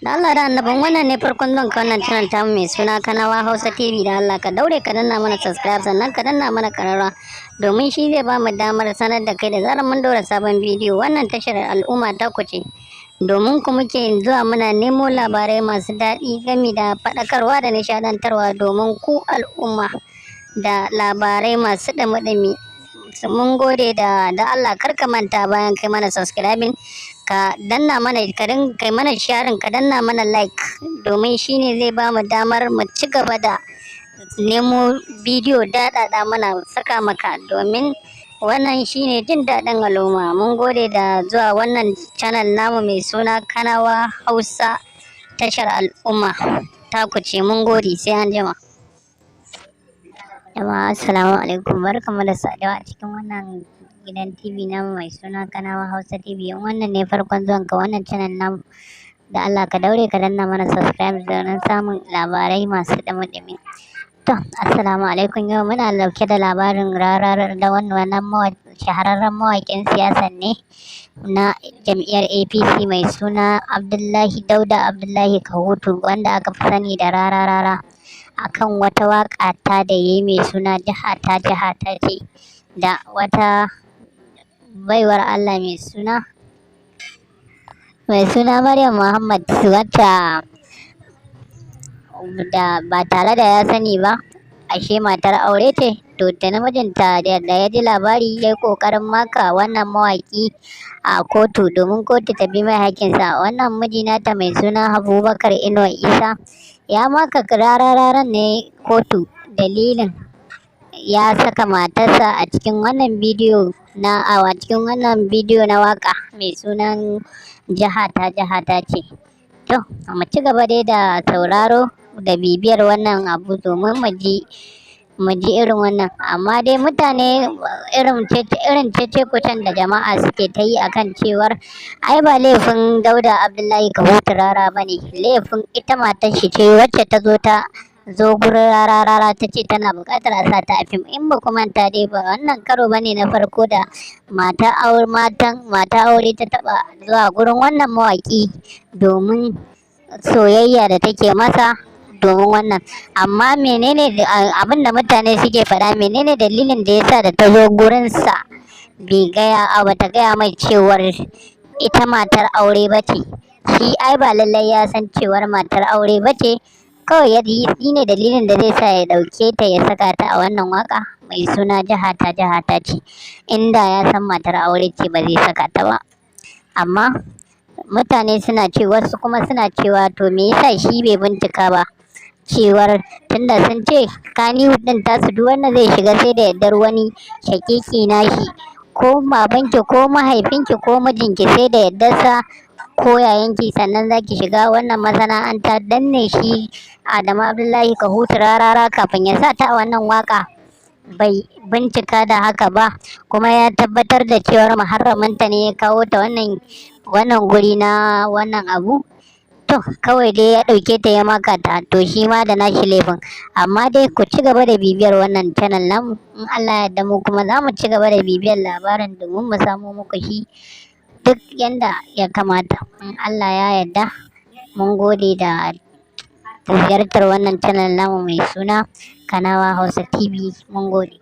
Da Allah da annabin, wannan ne farkon zuwan ka wannan channel tamu mai suna Kanawa Hausa TV, da Allah ka daure ka danna mana subscribe, sannan ka danna mana karara, domin shi zai ba mu damar sanar da kai da zarar mun daura sabon bidiyo. Wannan tashar al'umma ta ku ce, domin ku muke zuwa muna nemo labarai masu daɗi gami da faɗakarwa da nishaɗantarwa domin ku al'umma, da labarai masu ɗumi-ɗumi. Mun gode. Da Allah kar ka manta, bayan kai mana subscribing, ka danna mana, ka kai mana sharing, ka danna mana like, domin shine zai ba mu damar mu ci gaba da nemo bidiyo daɗaɗa mana saka maka, domin wannan shine jin daɗin al'umma. Mun gode da zuwa wannan channel namu mai suna Kanawa Hausa, tashar al'umma ta ku ce. Mun gode, sai an jima. Jama'a, assalamu alaikum, barkamu da saduwa a cikin wannan gidan TV namu mai suna Kanawa Hausa TV. In wannan ne farkon zuwan ka wannan channel namu, da Allah ka daure ka danna mana subscribe domin samun labarai masu dumi-dumi. To, assalamu alaikum. Yau muna dauke da labarin Rarara, da wannan shahararren mawaƙin siyasan ne na jam'iyyar APC mai suna Abdullahi Dauda Abdullahi Kahutu, wanda aka fi sani da Rararara, akan wata waƙa ta da yayi mai suna Jiha Ta Jiha Ta Ce, da wata baiwar Allah mai suna Maryam Muhammad, wacce da ba tare da ya sani ba ashe matar aure ce. To, da namijinta da ya ji labari, ya yi ƙoƙarin maka wannan mawaƙi a kotu domin kotu ta bi mai haƙƙinsa. Wannan miji nata mai suna Abubakar Inuwa Isa ya maka Rarararan ne kotu, dalilin ya saka matarsa a cikin wannan bidiyo na a cikin wannan bidiyo na waka mai sunan Jiha Ta Jiha Ta Ce. To, mu ci gaba dai da sauraro da bibiyar wannan abu domin mu ji irin wannan. Amma dai mutane, irin cece-kucen da jama'a suke ta yi akan cewar ai ba laifin Dauda Abdullahi Kahutu Rara ba ne, laifin ita matar shi ce, wacce ta zo gurin Rarara ta ce tana buƙatar a sa ta a fim. In ba ku manta dai ba, wannan karo bane na farko da mata aure matan mata aure ta taɓa zuwa gurin wannan mawaƙi domin soyayya da take masa domin wannan. Amma menene abin da mutane suke faɗa? Menene dalilin da yasa da ta zo gurinsa bai gaya a bata gaya mai cewar ita matar aure ba ce? Shi ai ba lallai ya san cewar matar aure ba ce. Kawai ya yi ne dalilin da zai sa ya ɗauke ta ya saka ta a wannan waka mai suna Jiha Ta Jiha Ta Ce. Inda ya san matar aure ce, ba zai saka ta ba. Amma mutane suna ce, wasu kuma suna cewa to me yasa shi bai bincika ba, cewar tunda sun ce Kannywood din tasu duk wanda zai shiga sai da yardar wani shakiki nashi, ko babanki ko mahaifinki ko mijinki, sai da yardarsa, ko yayanki, sannan zaki shiga wannan masana'anta. Danne shi Adamu Abdullahi Kahutu Rarara kafin ya sa ta a wannan waka bai bincika da haka ba, kuma ya tabbatar da cewar muharraminta ne ya kawo ta wannan guri na wannan abu? To, kawai dai ya ɗauke ta ya maka ta, to shi ma da nashi laifin. Amma dai ku ci gaba da bibiyar wannan channel namu. In Allah ya yarda, mu kuma za mu ci gaba da bibiyar labarin domin mu samo muku shi duk yanda ya kamata, in Allah ya yarda. Mun gode da ziyartar wannan channel namu mai suna Kanawa Hausa TV. Mun gode.